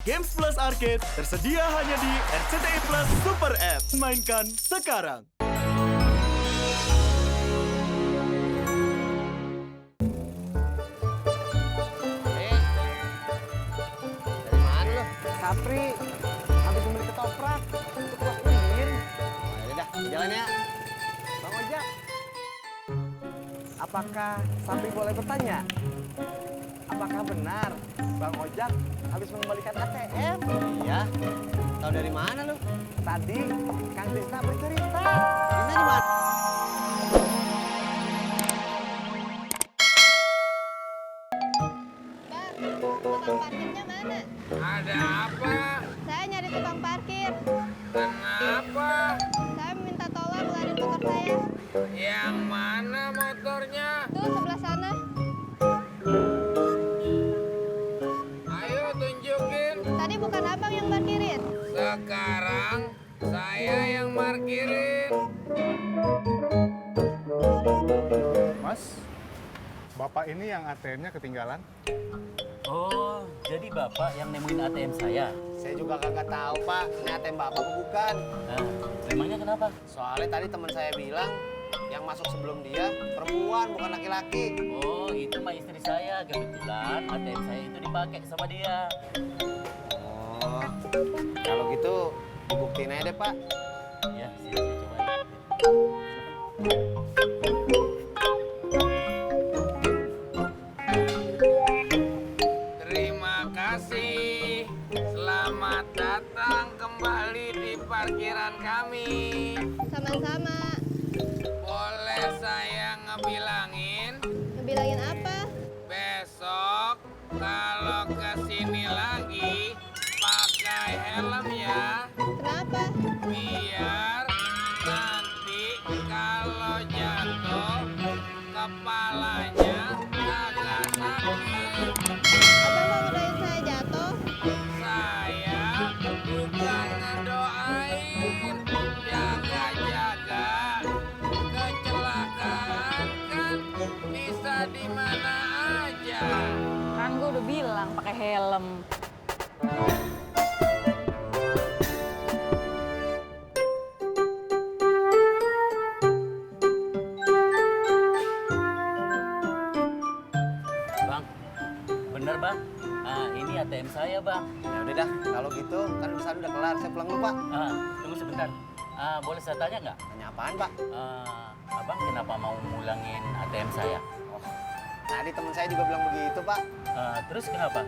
Games Plus Arcade tersedia hanya di RCTI Plus Super App. Mainkan sekarang. Dari mana lo? Sapri, habis beli ketoprak untuk kelas Udin. Ya udah, jalan ya. Bang Ojak, apakah Sapri boleh bertanya? Apakah benar Bang Ojak habis mengembalikan ATM? Iya. Tahu dari mana lo? Tadi Kang Tisna bercerita. Ini di mana? Bang, tukang parkirnya mana? Ada apa? Saya nyari tukang parkir. Kenapa? Saya minta tolong ngelarin motor saya. Yang mana motornya? Tuh sebelah sana. Ayo tunjukin. Tadi bukan abang yang parkirin. Sekarang saya yang parkirin. Mas, Bapak ini yang ATM-nya ketinggalan? Oh, jadi Bapak yang nemuin ATM saya? Saya juga kagak tahu, Pak. Ini ATM Bapak apa bukan? Nah, memangnya kenapa? Soalnya tadi teman saya bilang yang masuk sebelum dia perempuan bukan laki-laki. Oh, itu mah istri saya. Kebetulan ATM saya itu dipakai sama dia. Oh, kalau gitu dibuktiin aja deh, Pak. Ya, sini saya coba. Terima kasih. Selamat datang kembali di parkiran kami. Sama-sama. Boleh saya ngebilangin? Ngebilangin apa? Besok kalau kesini lagi pakai helm ya. Kenapa? Biar nanti kalau jatuh kepalanya agak sakit. Abang mau ngedoain saya jatuh? Saya bukan ngedoain, jaga-jaga. Kecelakaan kan bisa di mana aja. Kan gue udah bilang pakai helm. Bang, bener Bang. Ini ATM saya Bang. Ya udah dah, kalau gitu kan urusan udah kelar. Saya pulang dulu, Pak. Tunggu sebentar. Boleh saya tanya nggak? Tanya apaan, Pak? Abang kenapa mau ngulangin ATM saya? Oh, tadi teman saya juga bilang begitu, Pak. Terus kenapa?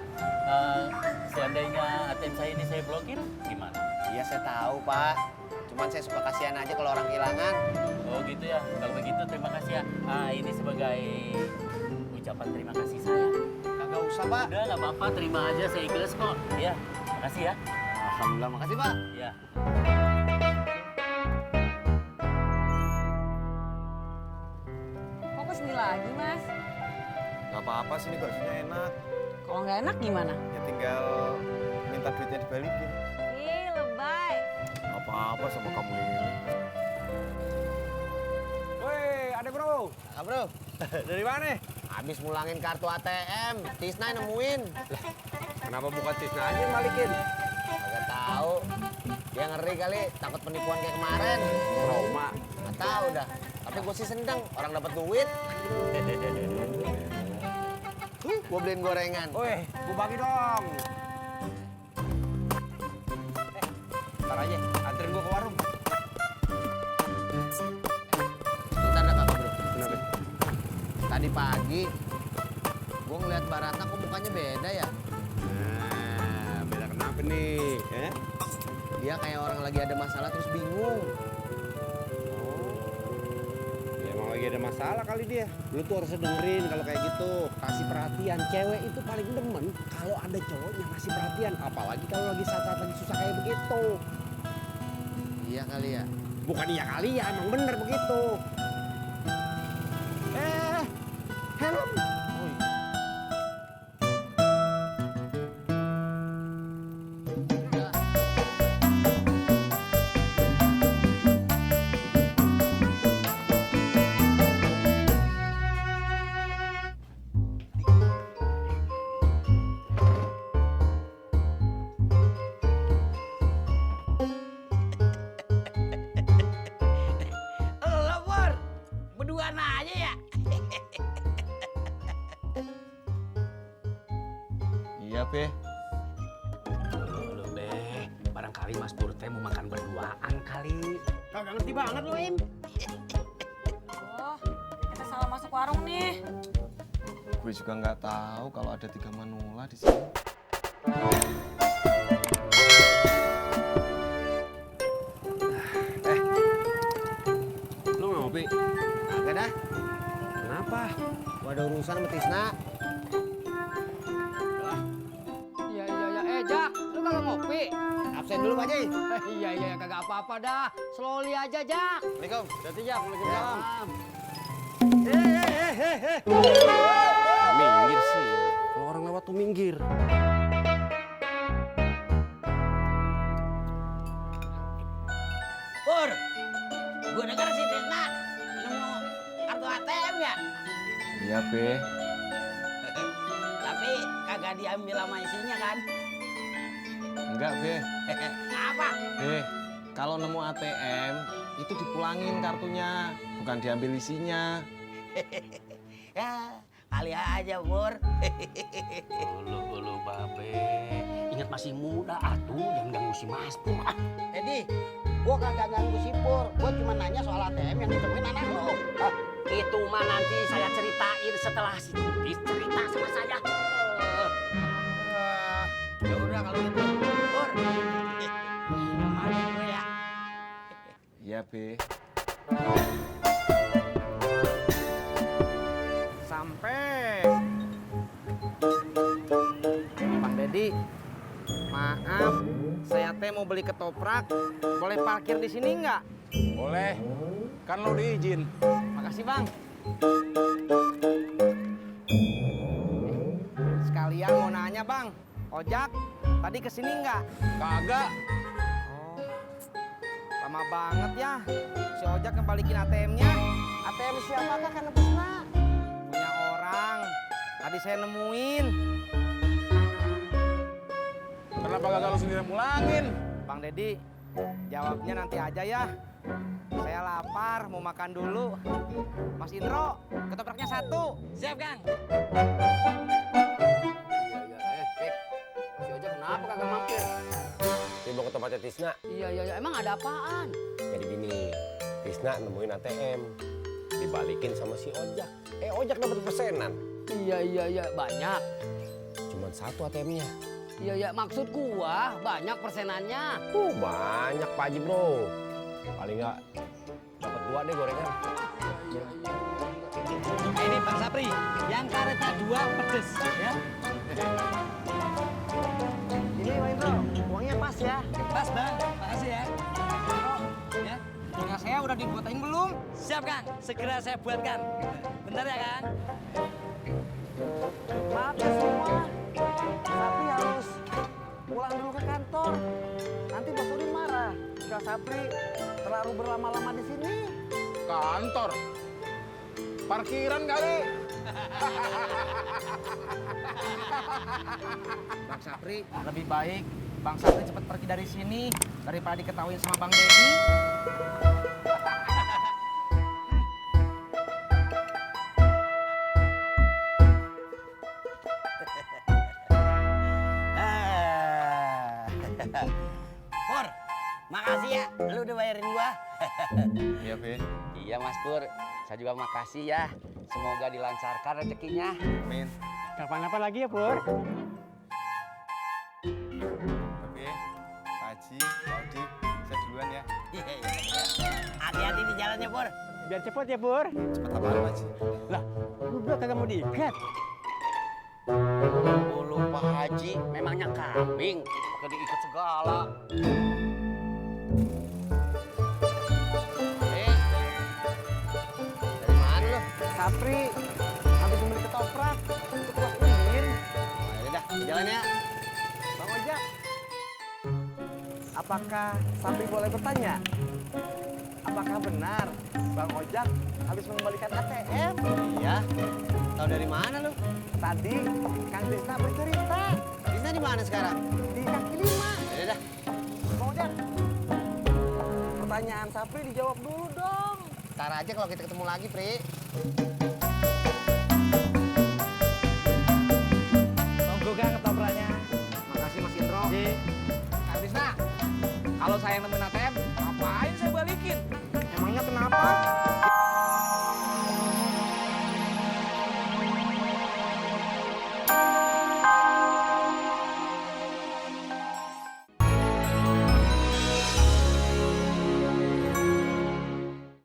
Seandainya ATM saya ini saya blokir, gimana? Iya, saya tahu, Pak. Cuman saya suka kasihan aja kalau orang kehilangan. Oh gitu ya. Kalau begitu terima kasih ya. Ini sebagai ucapan terima kasih saya. Kagak usah, Pak. Udah nggak apa-apa, terima aja, saya ikhlas kok. Ya, makasih ya. Alhamdulillah, makasih, Pak. Ya. Kok kesini lagi, Mas? Gak apa-apa sih, ini baksonya enak. Kalau nggak enak gimana? Ya tinggal minta duitnya dibalikin. Ih, lebay. Gak apa-apa sama kamu ini. Woi, ada bro. Ah, bro. Dari mana? Habis mulangin kartu ATM, Tisna nemuin. Kenapa bukan Tisna aja yang balikin? Kagak tahu. Dia ngeri kali, takut penipuan kayak kemarin. Trauma. Nggak tahu dah. Tapi gue sih seneng, orang dapat duit. Gue beliin gorengan. Woi, gue bagi dong. Ntar aja, anterin gue ke warung. Bentar dah kakak bro. Kenapa? Tadi pagi, gue ngeliat Mbak Ratna kok mukanya beda ya. Nah, beda kenapa nih? Dia kayak orang lagi ada masalah terus bingung. Ya emang lagi ada masalah kali dia. Lu tuh harus dengerin kalau kayak gitu. Kasih perhatian. Cewek itu paling demen kalau ada cowok yang kasih perhatian. Apalagi kalau lagi saat-saat lagi susah kayak begitu. Iya kali ya. Bukan iya kali ya, emang bener begitu. Helm. kali Mas Pur teh mau makan berduaan kali. Kagak ngerti banget lu, Im. Oh, kita salah masuk warung nih. Gue juga nggak tahu kalau ada 3 manula di sini. Lu nggak ngopi? Kagak dah. Kenapa? Gua ada urusan sama Tisna. Iya. Jak, lu kagak ngopi? Absen dulu Pak Haji. Iya, kagak apa-apa dah. Slowly aja, Jak. Assalamualaikum. Hati Jak, waalaikumsalam. Minggir sih. Kalau orang lewat tuh minggir. Pur, gue denger si Tisna nemu kartu ATM ya, Iya, Be. tapi kagak diambil sama isinya kan? Enggak, Be. Apa? Be, kalau nemu ATM, itu dipulangin kartunya, bukan diambil isinya. Ya, kali aja Pur. Ulu babe. Ingat masih muda atuh, jangan ganggu si Mas Pur. Jadi, gua kagak ganggu si Pur. Gua cuma nanya soal ATM yang ditemuin anak lu. Itu mah nanti saya ceritain setelah si Tutis cerita sama saya. Ya udah kalau gitu, Pur. Mari gue ya. Iya, Be. Sampai. Bang Dedi, maaf, saya teh mau beli ketoprak. Boleh parkir di sini nggak? Boleh. Kan lo diizin. Makasih Bang. Sekalian mau nanya Bang, Ojak tadi kesini nggak? Kagak. Oh, lama banget ya. Si Ojak kembalikin ATM-nya. ATM siapakah kan Tisna? Punya orang. Tadi saya nemuin. Kenapa kagak lo sendiri pulangin? Bang Dedi, jawabnya nanti aja ya. Saya lapar, mau makan dulu. Mas Indro, ketopraknya 1. Siap, Kang. Si Ojak kenapa kagak mampir? Dia mau ke tempatnya Tisna. Iya, emang ada apaan? Jadi gini, Tisna nemuin ATM. Dibalikin sama si Ojak. Ojak dapat pesenan. Iya, banyak. Cuman 1 ATM-nya. Iya, maksud gua banyak persenannya. Banyak Pak Haji bro. Paling nggak dapat 2 deh gorengan. Ini Bang Sapri, yang karetnya 2 pedes ya. Ini Pak Indro, uangnya pas ya. Pas Bang, makasih ya. Ya, Punya saya udah dibuatin belum? siap Kang, segera saya buatkan. Bentar ya Kang. Maaf ya semua, Sapri harus pulang dulu ke kantor. Nanti Bos Udin marah jika Sapri terlalu berlama-lama di sini. Kantor. Parkiran kali. Bang Sapri, lebih baik Bang Sapri cepat pergi dari sini daripada diketahuin sama Bang Dedi. Pur, makasih ya, lu udah bayarin gua. Iya, Be. Iya Mas Pur, saya juga makasih ya. Semoga dilancarkan rezekinya. Amin. Kapan-kapan lagi ya Pur? Be, Pak Haji, Pak Odi, saya duluan ya. Hati-hati di jalannya Pur. Biar cepet ya Pur. Cepet apaan, Pak Haji? Lah, lu bilang kagak mau diikat. Lu Pak Haji, Memangnya kambing, pakai diikat segala. Dari mana lu? Sapri, habis membeli ketoprak. Itu Bos Udin. Yaudah, jalan ya. Bang Ojak, apakah Sapri boleh bertanya? Apakah benar Bang Ojak habis mengembalikan ATM? Iya. Tahu dari mana lu? Tadi Kang Tisna bercerita. Tisna di mana sekarang? Di kaki 5. Yaudah. Bang Ojak, pertanyaan Sapri dijawab dulu dong. Ntar aja kalau kita ketemu lagi, Pri. monggo Kang ketopraknya. Makasih Mas Indro. Kang Tisna, saya nemuin ATM, ngapain saya balikin? Emangnya kenapa?